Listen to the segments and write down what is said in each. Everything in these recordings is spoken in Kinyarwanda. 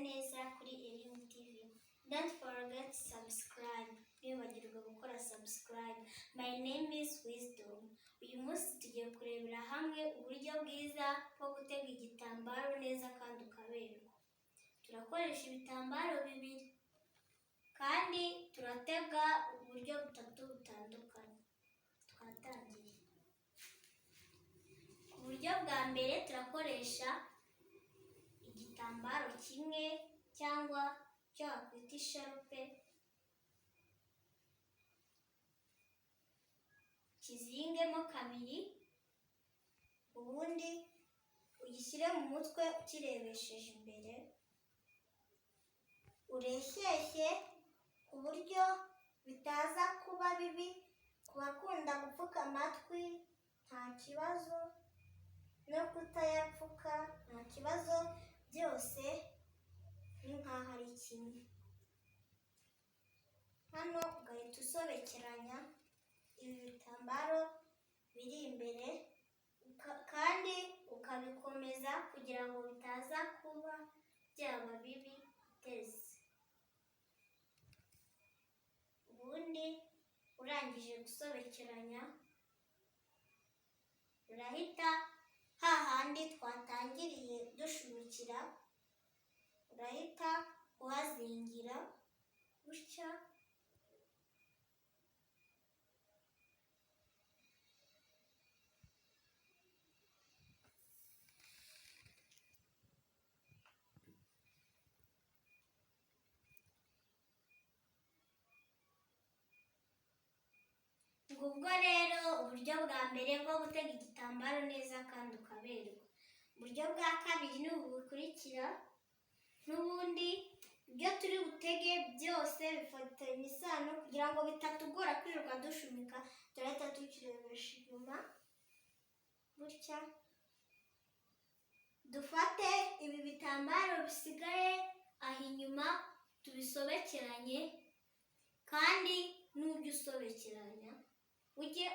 Neza kuri Elimu TV. Don't forget subscribe. Ntiwibagirwe gukora subscribe. My name is Wisdom. Uyu munsi tugiye kurebera hamwe uburyo bwiza bwo gutega igitambaro neza kandi ukaberwa. Turakoresha ibitambaro bibiri kandi turatega uburyo butatu butandukanye. Twatangiye. Ku buryo bwa mbere turakoresha igitambaro kimwe cyangwa icyo wakwita isharupe, kizingemo kabiri, ubundi ugishyire mu mutwe ukirebesheje imbere, Ureshyeshye ku buryo bitaza kuba bibi ku bakunda gupfuka amatwi nta kibazo, no kutayapfuka nta kibazo, byose ni nk'aho ari kimwe. Hano ugahita usobekeranya ibi bitambaro biri imbere, kandi ukabikomeza kugira ngo bitaza kuba byaba bibi uteze. Ubundi urangije gusobekeranya, urahita hahandi twatangiriye dushumikira, urahita uhazingira gutya. Ngubwo rero uburyo bwa mbere bwo gutega igitambaro neza kandi ukaberwa. Uburyo bwa kabiri ni ubu bukurikira. N'ubundi ibyo turi butege byose bifatanye isano kugira ngo bitatugora kwirirwa dushumika, turahita tukirebesha inyuma gutya. Dufate ibi bitambaro bisigaye aho inyuma tubisobekeranye, kandi nujya usobekeranya ujye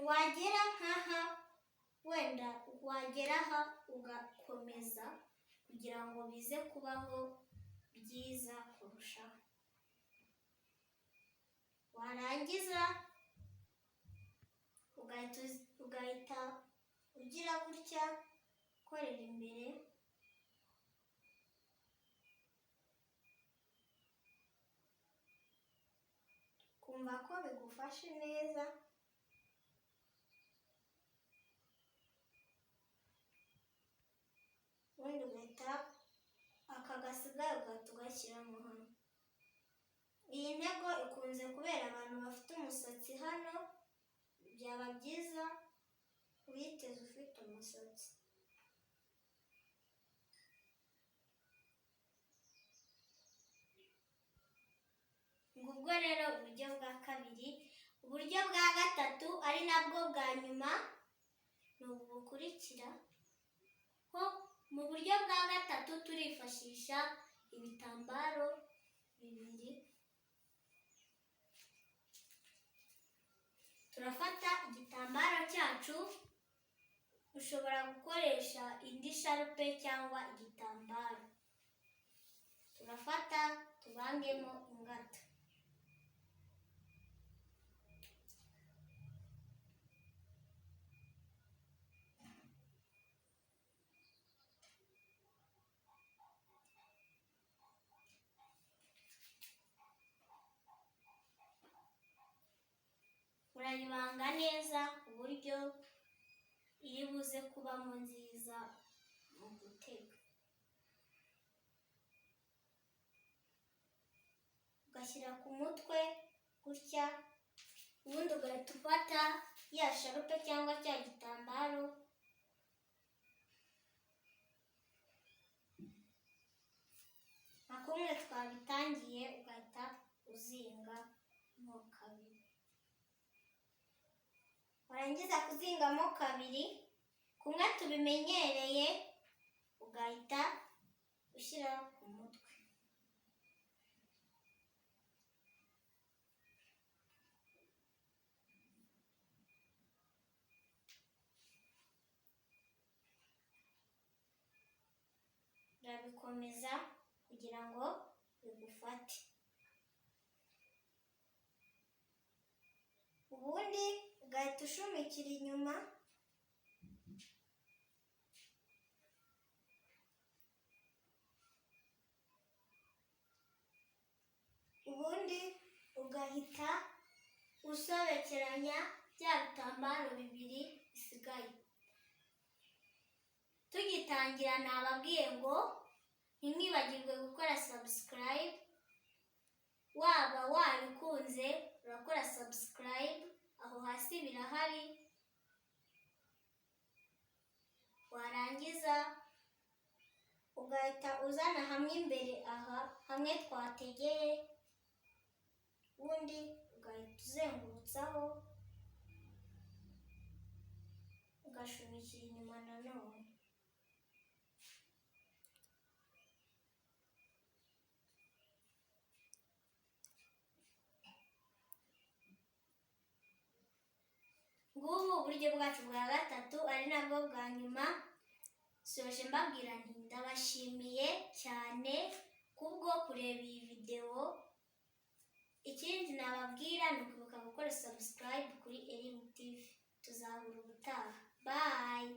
wagera nk'aha, wenda wagera aha ugakomeza kugira ngo bize kubaho byiza kurushaho. Warangiza ugahita ugira gutya, ukorera imbere, kumva ko bigufashe neza. Ubundi ugahita aka gasigaye ugahita ugashyiramo hano. Iyi ntego ikunze kubera abantu bafite umusatsi hano, byaba byiza uyiteze ufite umusatsi. Ngubwo rero uburyo bwa kabiri. Uburyo bwa gatatu ari nabwo bwa nyuma ni ubu bukurikira. Ho mu buryo bwa gatatu turifashisha ibitambaro bibiri. Turafata igitambaro cyacu, ushobora gukoresha indi sharupe cyangwa igitambaro. Turafata tubangemo ingata. Urayibanga neza ku buryo iri buze kubamo nziza mu gutega. Ugashyira ku mutwe gutya, ubundi ugahita ufata ya sharupe cyangwa cya gitambaro, nka kumwe twabitangiye, ugahita uzinga mo kabiri. Warangiza kuzingamo kabiri kumwe tubimenyereye, ugahita ushyira ku mutwe. Urabikomeza. kugira ngo bigufate. Ubundi ugahita ushumikira inyuma. Ubundi ugahita usobekeranya bya bitambaro bibiri bisigaye. Tugitangira nababwiye ngo ntimwibagirwe gukora subscribe. Waba wabikunze urakora subscribe, aho hasi birahari. Warangiza ugahita uzana hamwe imbere aha hamwe twategeye, ubundi ugahita uzengurutsaho ugashumikira inyuma nanone. Ngubu uburyo bwacu bwa gatatu ari nabwo bwa nyuma. Soje mbabwira nti ndabashimiye cyane kubwo kureba iyi videwo. Ikindi nababwira ni ukwibuka gukora subscribe kuri Elimu TV. Tuzahura ubutaha. Bye.